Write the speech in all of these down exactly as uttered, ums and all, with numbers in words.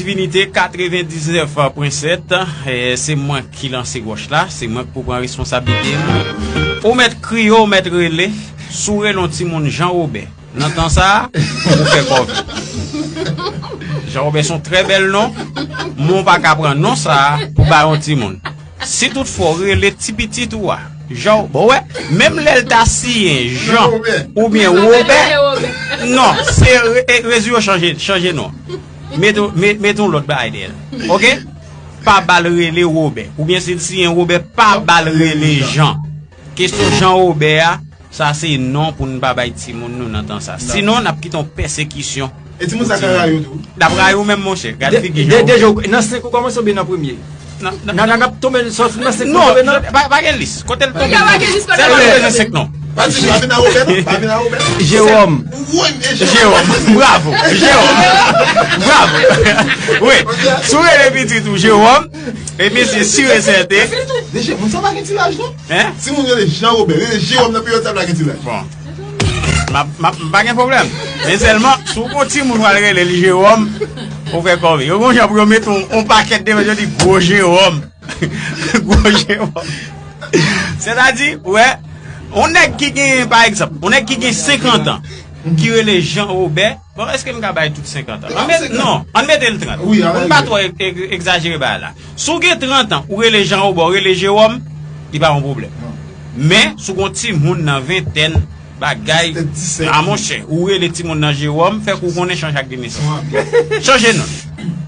Divinite katrevendiznèf pwen sèt, eh, se mwen ki lanse wòch la, se mwen ki pou pran responsablite m. Ou mèt kriye, ou mèt rele, si w rele yon timoun Jan Wobè, nan tan sa a, ou fè kòve. Jan Wobè se yon trè bèl non, men w pa ka pran non sa a pou bay yon timoun. Si toutfwa w rele ti pitit ou a, Jan, bon, wè, menm lè l ta siyen Jan oubyen Wobè, non, se re- e- rezo yo chanje, chanje non. Mete, me- mete yon lòt bagay dèyè l. Oke? Pa ba l rele Wobè. Oubyen si l siyen Wobè, pa ba l rele Jan. Kesyon Jan Wobè a, sa se non pou n pa bay timoun nou nan tan sa. Sinon, n ap kite yon pèsekisyon. E timoun sa ka rayi w tou? L ap rayi w menm, monchè. Gad figi Jan Wobè. Deja, nan senk ou kòmanse oubyen nan premye? Nan, nan, nan, n ap tonbe sòti nan senk non, tonbe nan pa, pa gen lis. Kote l tonbe? Pa gen lis, kote l tonbe? Sèlman nou bezwen senk non. Pa di, pa vin a Wobè non, pa vin a Wobè. Jewòm. Jewòm. Bravo. Jewòm. Bravo. Wi. Si w rele pitit ou Jewòm, epi se si e sèten. Deja, moun sa pa gen ti laj non. Hein? Si moun rele Jan Wobè, rele Jewòm nan peryòd sa pa gen ti laj. Bon. M ap, m ap, m pa gen pwoblèm. Men sèlman, si w gon timoun w al rele l Jewòm, ou fè kòve. Yo gon jan pou yo mete yon, yon pakèt devan, yo di gwo Jewòm. Gwo Jewòm. Sètadi, wè, yon nèg ki gen, pa egzanp, yon nèg ki gen senkant an, ki rele Jan Wobè, bon, èske m ka bay tout senkant an? Ann met, non, ann mete l trant. Pou n pa twò e- e- egzajere bagay la. Si w gen trant an, ou rele Jan Wobè, ou rele Jewòm, li pa yon pwoblèm. Men, si w gon timoun nan ventèn, bagay, a monchè, ou rele timoun nan Jewòm, fèk ou konnen chanje ak de nesans. Chanje non.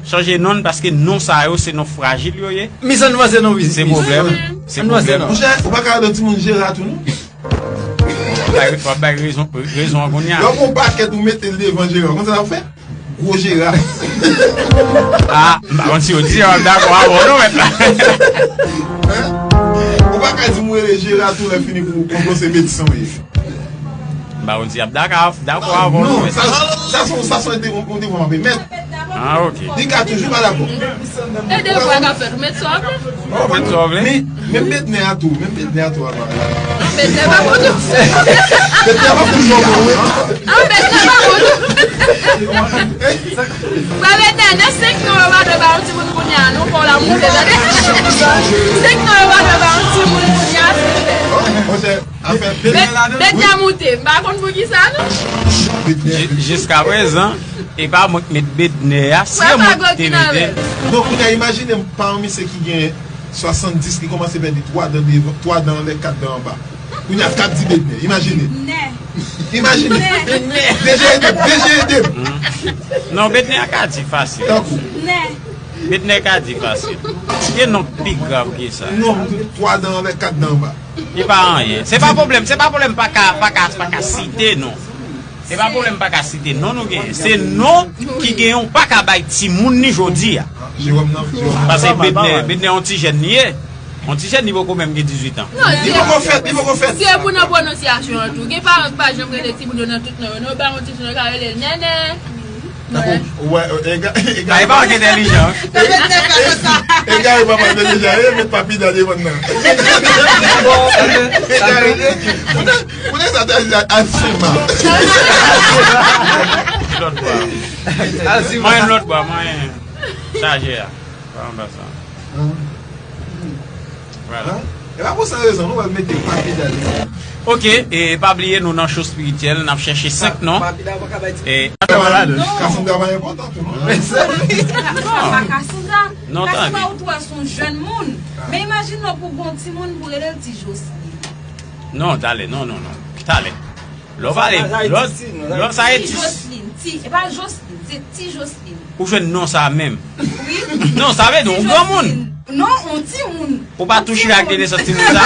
Chanje non paske non sa yo se non frajil yo ye. Mis ann vanse non, wi. Se pwoblèm. Se pwoblèm. Monchè, ou pa ka rele timoun Jera tou non? W ap bay, w ap bay rezon, rezon an kounye a. Lè w gon pakèt ou mete l devan Jera, konn sa l ap fè? Gwo Jera. Ah, m pa konn si yo di, yo ap dakò avè w non, mèt la. Hein? Ou pa ka di m rele Jera tou lè fini pou, pou konn se medsen w ye. M pa konn si y ap dakò, dakò avè w non, mèt. Sa, sa se yon, sa se yon de- yon devwa m ap emèt. Ah, ok. Li ka toujou pa dakò. E devwa k ap fèt, ou mèt sa w vle. Ou mèt sa w vle. Men, men Bednè a tou, men Bednè a tou, apa. Bednè pa bon tou. Bednè pa bon tou, wi. Ah, Bednè pa bon tou. Frè Bednè, nan senk non yo pa dwe ba yon timoun kounye a, non, fò w la moute, tande. Senk non yo pa dwe ba yon timoun kounye a, silvouplè. Monchè, afè Bednè ladan l, wi. Bednè moute, m pa konn poukisa, non. Bednè. Ji- Jiskaprezan, e pa mwen k met Bednè a, se mwen k te mete l. Donk, kounye a, imajine m pa yon misye ki gen swasanndis, ki kòmanse pèdi twa dan devan, twa dan anlè, kat dan anba. Kounye a, k ap di Bednè, imajine. Nè. Imajine. Nè. Deja ede m, deja ede m. Hmm. Non, Bednè a ka di fasil. Tankou. Nè. Bednè ka di fasil. Gen non k pi grav ke sa. Non, twa dan anlè, kat dan anba. Li pa anyen. Se pa pwoblèm, se pa pwoblèm pa ka, pa ka, pa ka site non. Se pa pwoblèm pa ka site non nou genyen. Se non ki genyen ou pa ka bay timoun ni jodi a. Jewòm nan, Jewòm nan. Paske Bednè, Bednè yon ti jèn li ye. Yon ti jèn li poko menm gen dizuit an. Non, li poko fèt, li poko fèt. Se pou nan pwononsyasyon an tou. Gen paran ki pa janm rele timoun yo nan tout non yo. Non, ba yon ti jèn yo ka rele l Nènè. Tankou, ou wè, e, e, e, Gary pa manke entèlijan. E, e, e, Gary pa manke entèlijan. E, met papi dan devan nan. E, Gary, kote, kote sa te al, al fè mal? Lòt bò a. Mwen lòt bò a, mwen chaje a. Pa anba sa. Vwala. E pa pou san rezon, nou wè mete papi dan li. Ok, e pa bliye nou nan cho espirityèl, n ap chèche senk non. E Kassandra pa enpòtan tou non. Non, pa Kassandra. Non, Kassandra, ou twò se yon jèn moun. Men imajine w pou gon timoun pou rele l ti Joslin. Non, talè, non, non, non. Talè. Lè w pale, lè w, lè w sa e ti Joslin, ti, e pa Joslin, se ti Joslin. Ou jwenn non sa menm. Wi. Non, sa vle di yon granmoun. Non, yon timoun. Ou pa touche ak de nesans timoun sa.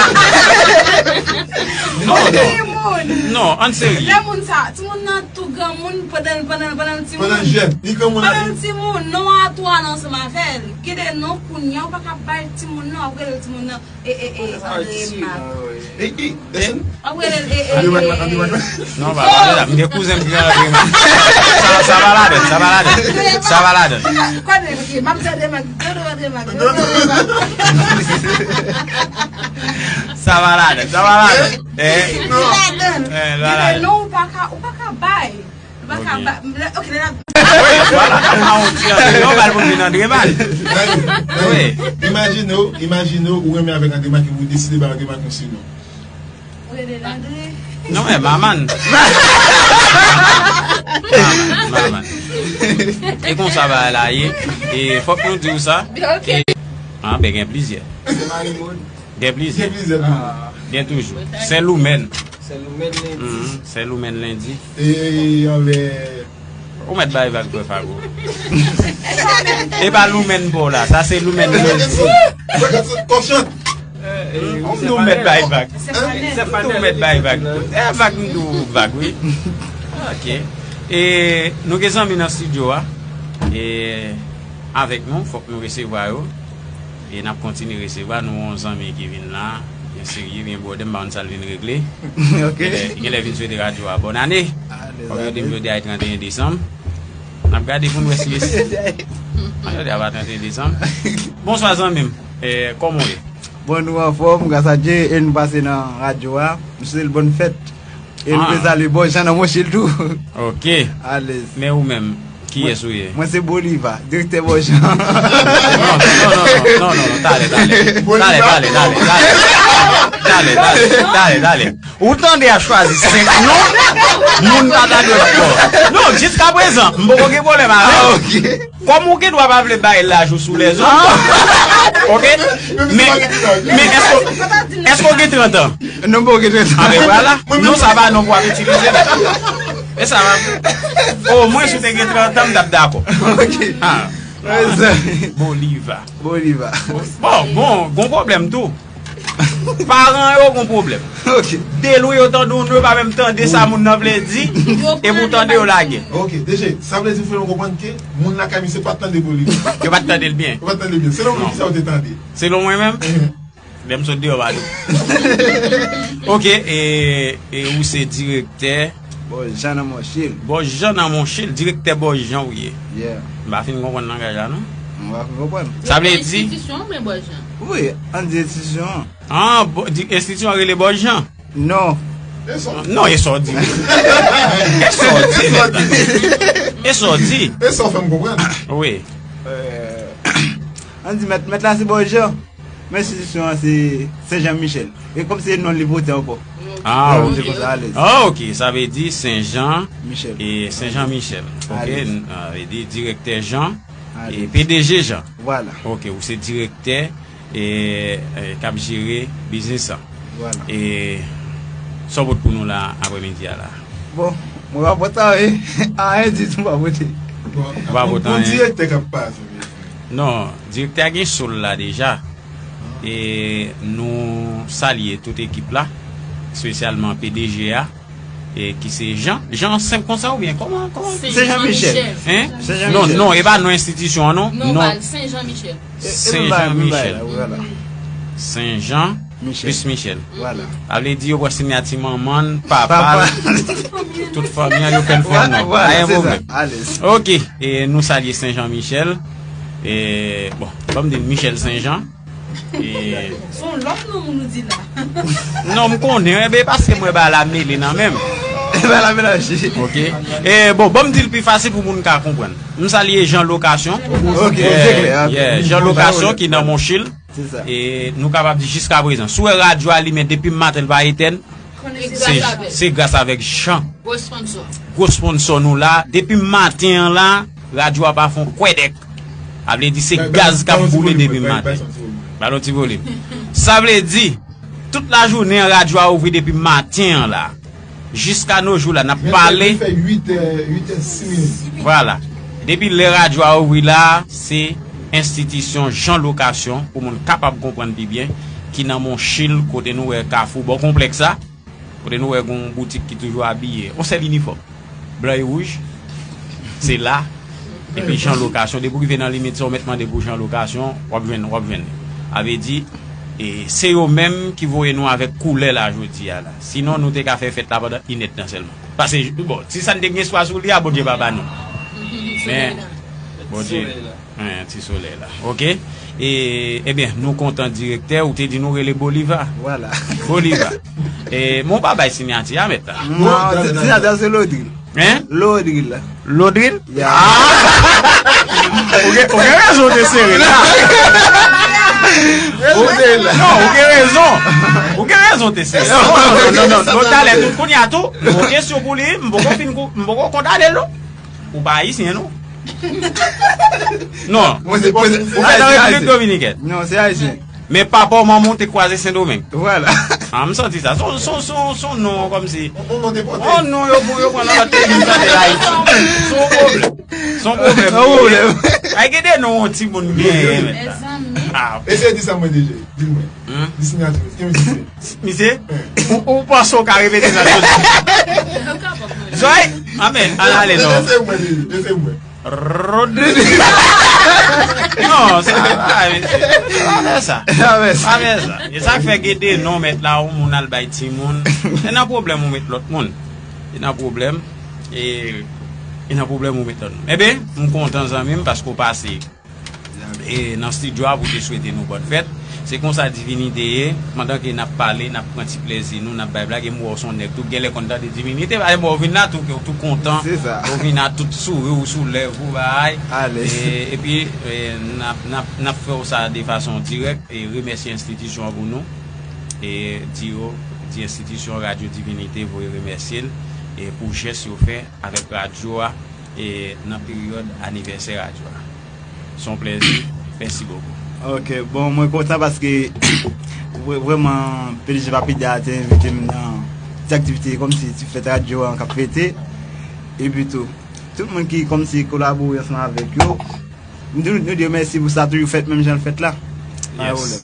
Non, non. Timoun. Non, ann serye. Lè moun sa, timoun nan tou granmoun pandan, pandan, pandan l timoun. Pandan l jèn, li granmoun. Pandan l timoun, non a tou ale ansanm avè l. Gen de non kounye a, ou pa ka bay timoun nan, w ap rele timoun nan. E, e, e, André Mac. E, e, e, André Mac la, André Mac la. Non, pa, pa, pa, m gen kouzen m ki rele André Mac. Sa, sa pa ladann, sa pa ladann. Sa pa ladann. Kwa André Mac, m ap di André Mac, André Mac, André Mac. Sa pa ladann, sa pa ladann. Eh, non. Ladann. Eh, ladann. Non, ou pa ka, ou pa ka bay. Mwen ka ba, ok, lè n ap Wi, vwala, m a yon ti André, yon bal pou vin André bal. Wi. Imajine w, imajine w, ou renmen avèk André Marc epi ou deside ba André Marc yon sinon. Ou rele l André. Non, men, Maman. Maman, Maman. E konsa bagay la ye. E fòk nou di w sa. Ok. E, ah, ben, gen plizyè. Se Marie Maud. Gen plizyè. Gen plizyè toujou. Gen toujou. Sen Loumen. Sen Loumen Lendi. Mhm, Sen Loumen Lendi. E anlè Ou mèt bay vag, frè Fago. E pa Loumen pa w la, sa se Loumen Lendi. Konsyant. Ou nou mèt bay vag. Ou mèt bay vag. E vag, m di w vag, wi. Ok. E nou gen zanmi nan estidyo a. E avèk nou, fòk nou resevwa yo. E n ap kontinye resevwa nou yon zanmi ki vin la, byen serye, byen bwòdè, m pa konn sa l vin regle. Ok. Genlè, genlè vin swete radyo a bòn ane. Kòm yo di m jodi a e trannteyen desanm. N ap gade pou n wè si e si. Jodi a pa trannteyen desanm. Bonswa zanmi m. Eh, kòman w ye? Bon, nou anfòm, gras a Dye, e nou pase nan radyo a. Nou swete l bòn fèt. E nou vle salye Bòjan nan Monchil tou. Ok. Alèz. Men ou menm, kiyès ou ye? Mwen se Boliva, direktè Bòjan. Non, non, non, non, non, non, non, talè, talè. Talè, talè, talè, talè. Talè, talè, talè, talè. Ou tande a chwazi senk non, moun pa ta dwe fò. Non, jiskaprezan, m poko gen pwoblèm avè l. Ah, ok. Kòm ou gen dwa pa vle bay laj ou sou lèzòt. Ah. Ok? Men, men èske, èske w gen trant an? Non, m poko gen trant an. Ah, ben vwala. Non, sa pa non pou w ap itilize. E sa va. Omwen, si w te gen trant an, m t ap dakò. Ok. Ah. Boliva. Boliva. Bon, bon, gon pwoblèm tou. Paran yo gon pwoblèm. Ok. De lwen yo tande yon non, yo pa menm tande sa moun nan vle di, epi w tande yo lage. Ok, D J, sa vle di w fè nou konprann ke moun lakay misye pa t tande Boliva. Yo pa t tande l byen. Yo pa t tande l byen. Selon ou, kisa yo te tande? Selon mwen menm, lè m sot deyò, pa di. Ok, e, e ou se direktè Bòjan nan Monchil. Bòjan nan Monchil, direktè Bòjan ou ye. Yeah. M pa fin konprann langaj la, non? M pa fin konprann. Sa vle di enstitisyon oubyen Bòjan? Wi, ann di enstitisyon an. Ah, bo-, di, enstitisyon an rele Bòjan? Non. Non, e sa w di. E sa w di. E sa w di. E sa w fè m konprann. Wi. Euh, ann di mèt, mèt la se Bòjan. Men enstitisyon an se Sen Jan Michèl. E kòm se non li pote ankò. Ah, ok. Se konsa, alèz. Ah, ok. Sa vle di Sen Jan Michèl. E Sen Jan Michèl. Ok. Alèz. N-, ah, vle di direktè Jan. Alèz. E P D G Jan. Vwala. Ok. Ou se direktè e, e k ap jere biznis lan. Vwala. E sa w pot pou nou la aprèmidi a la? Bon, mwen pa pot anyen. Anyen ditou m pa pote. Bon, ou pa pot anyen. Direktè k ap pase. Non, direktè a gen sou l la deja. E nou salye tout ekip la, espesyalman P D G a, e ki se Jan. Jan senp konsa oubyen kòman, kòman? Sen Jan Michèl. Hein? Sen Jan Michèl. Non, non, e pa non enstitisyon an, non. Non, non. Sen Jan Michèl. Sen Jan Michèl. Sen Jan Michèl. Plis Michèl. Vwala. Sa vle di yo pran siyati manman l, papa l, tout fanmi an, yo fè l fè yon non. Vwala, se sa. Pa gen pwoblèm. Alèz. Ok, e nou salye Sen Jan Michèl. E, bon, ban m di l Michèl Sen Jan. E se yon lòt non moun ou di la. Non, m konnen, enben, paske mwen ba la mele nan men m. Ba la melanje. Ok. E, bon, ban m di l pi fasil pou moun ka konprann. M salye Jan Lokasyon. Ok, se klè, ok. Yeah, Jan Lokasyon ki nan Monchil. Se sa. E nou kapab di jiskaprezan. Si w wè radyo a limen depi maten l pa etèn, se, se gras avèk Jan. Gwo sponsò. Gwo sponsò nou la. Depi maten an la, radyo a pa fè yon kwèdèk. Sa vle di se gaz k ap boule depi maten. Ba l yon ti volim. Sa vle di, tout lajounen an, radyo a ouvri depi maten an la. Jiska no jou la, n ap pale. Li fè uit è, uit è sis minit. Vwala. Depi lè radyo a ouvri la, se enstitisyon Jan Lokasyon, pou moun kapab konprann pi byen, ki nan Monchil, kote nou wè Kafou, bò konplèks la, kote nou wè gon boutik ki toujou abiye, yon sèl inifòm, blan e wouj, se la. Epi Jan Lokasyon, depi w rive nan limit sa, w mèt mande pou Jan Lokasyon, w ap jwenn, w ap jwenn. Sa vle di, e se yo menm ki voye nou avèk koulè la jodi a la. Sinon, nou te ka fè fèt la pandan inèdtan sèlman. Paske, bon, si sa n te gen espwa sou li a, Bondye pa ba nou. Men, Bondye, ti solèy la. Ti solèy la. Ok? E, ebyen, nou kontan direktè, ou te di nou rele Boliva. Vwala. Boliva. E, men w pa bay siyati a, mèt la. Non, siyati a se Lodri. Hein? Lodril. Lodril? Ya. Ou gen ou gen rezon te sere la. Lodril. Non, ou gen rezon. Ou gen rezon te sere. Non, non, non, non, non, talè tout kounye a tou. Bon, kesyon pou li, m poko fin kou, m poko kondane l non. Ou pa ayisyen non. Non. Mwen se Ou fèt nan Repiblik Dominikèn. Non, se ayisyen. Men papa w manman w te kwaze Sendomeng. Vwala. Ah, m santi sa. Son, son, son, son non kòmsi. On, on te pote. On non yo pou yo pran nan lòt peyi m tande la Ayiti. Son pwoblèm. Son pwoblèm. Son pwoblèm. Ay gen de non yon timoun genyen men. Ah, Eseye di sa mwen deja. Di mwen. Hmm? Di sinyati. Ki misye? Misye, ou, ou panse w ka repete sa jodi? Joy, amen, al ale non. Eseye mwen deja. Eseye mwen. Rodrigue. Non, sa pa, mesye. Pa fè sa. Sa fè sa. Pa fè sa. E sa k fè gen de non mèt la, yon moun al bay timoun. E nan pwoblèm ou met lòt moun. E nan pwoblèm. E, e nan pwoblèm ou met lòt moun. Ebyen, m kontan zanmi m paske w pase e nan estidyo a pou te swete nou bòn fèt. Se konsa divinite ye, pandan ke n ap pale, n ap pran ti plezi nou, n ap bay blag, e m wè w se yon nèg tou, genlè konn tande divinite, pale m wè w vin la tou, ke w tou kontan, Se sa. Ou vin la tout souri, ou sou lèv, ou bay. Alèz. E, epi, e, n ap, n ap, n ap fè w sa de fason dirèk, e remèsye enstitisyon an pou nou, e di yo, di enstitisyon Radyo Divinite, voye remèsye l, e pou jès yo fè avèk radyo a, e nan peryòd anivèsè radyo a. Se yon plèzi. Mèsi bokou. Ok, bon, mwen kontan paske vre- vrèman P D G Papida te envite m nan ti aktivite kòmsi ti fèt radyo an k ap fete. Epi tou, tout moun ki kòmsi kolabore ansanm avèk yo, m di nou, nou di yo mèsi pou sa toujou fèt menm jan l fèt la. Pa gen Yes. Pwoblèm.